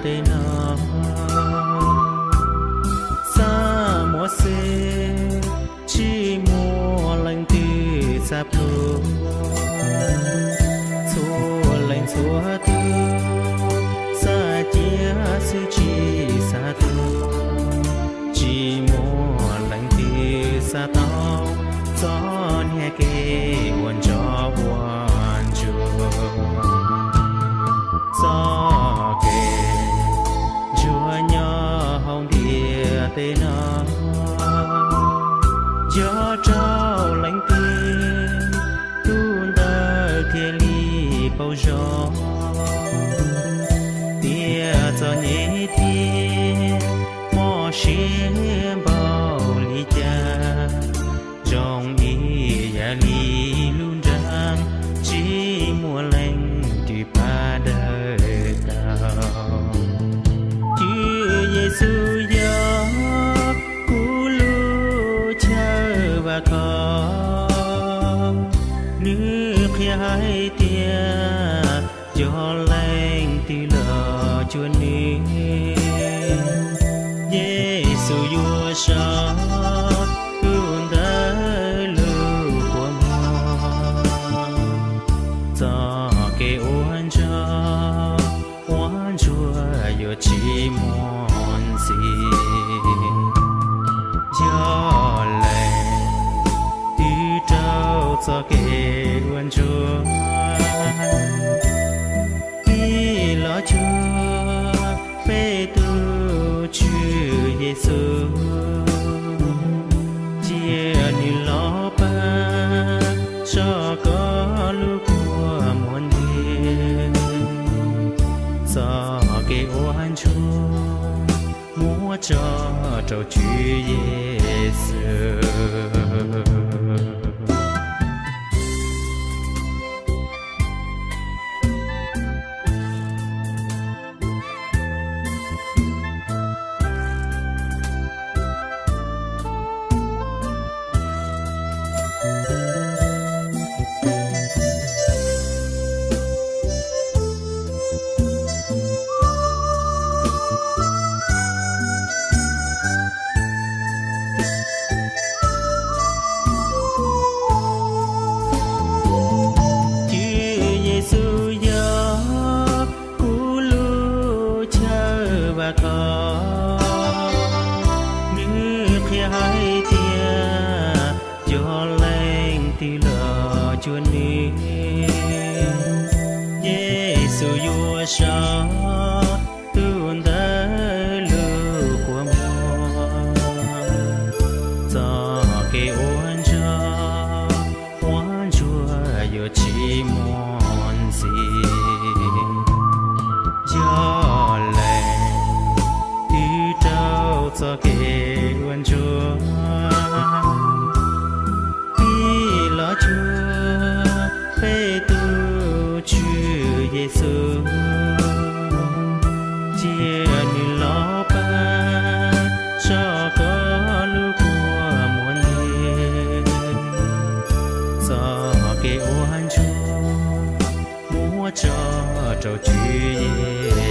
tej no. Xab muaj xwb, tsis muaj leej twg xav plhus. Txhua leej txhua tus xav cia xwb tsis xav tuag. Tsis muaj leej twg xav tau txoj niag kev ua ntsoj ua ntsuag. Txoj kev ntsuag nyob hauv ntiaj teb no, yog rau leej twg tus ntawd thiaj li paub zoo. Tiam txom nyem thiab mob siab npaum li cas, zoo ib yam li lub nra tsis muaj leej twg pab daws tau. Tus Yexus yog kuv lub chaw vam khom, nws qhia hais tias yog leej twg los cuag nws, Yexus yuav so tus ntawd lub kua muag. Txoj kev ua ntsoj ua ntsuag yuav tsis muaj ntxiv. Yog leej twg rau txoj kev ua ntsuag, tij los cuag peb tus Tswv Yexus, cia nws los pab tso koj lub kua muag ntxiv. Txoj kev ua ntsuag muab tso rau Tswv Yexus. Tus Yexus yog kuv lub chaw vam khom, nws qhia hais tias yog leej twg los cuag nws, Yexus yuav so tus ntawd lub kua muag. Txoj kev ua ntsoj ua ntsuag yuav tsis muaj ntxiv. Yog leej twg rau txoj kev ua ntsoj, tij los cuag peb tus Tswv Yexus, cia nws los pab tso koj lub kua muag ntxiv. Txoj kev ua ntsoj muab tso rau Tswv Yexus.